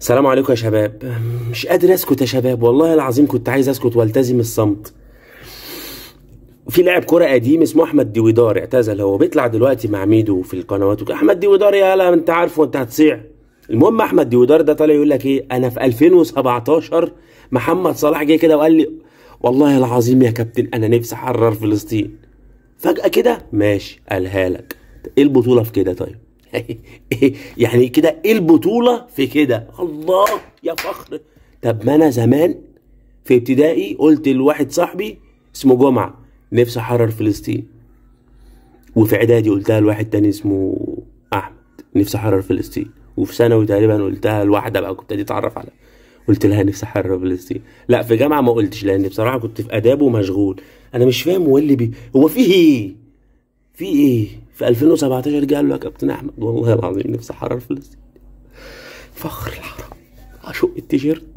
السلام عليكم يا شباب. مش قادر اسكت يا شباب، والله العظيم كنت عايز اسكت والتزم الصمت. في لاعب كرة قديم اسمه احمد دويدار، اعتزل، هو بيطلع دلوقتي مع ميدو في القنوات. احمد دويدار يا لا انت عارفه انت هتصيع. المهم احمد دويدار ده طالع يقول لك ايه، انا في 2017 محمد صلاح جه كده وقال لي والله العظيم يا كابتن انا نفسي احرر فلسطين. فجأة كده ماشي قالها لك. ايه البطولة في كده طيب؟ يعني كده ايه البطولة في كده؟ الله يا فخر. طب ما انا زمان في ابتدائي قلت لواحد صاحبي اسمه جمعة نفسي احرر فلسطين، وفي اعدادي قلتها لواحد تاني اسمه احمد نفسي احرر فلسطين، وفي ثانوي تقريبا قلتها لواحدة بقى كنت اتعرف عليها قلت لها نفسي احرر فلسطين. لا في جامعه ما قلتش لان بصراحة كنت في اداب ومشغول. انا مش فاهم هو اللي بي هو فيه ايه؟ في ايه؟ في 2017 جه قال له يا كابتن احمد والله العظيم نفسي احرر فلسطين. فخر العرب، اشق التيشيرت.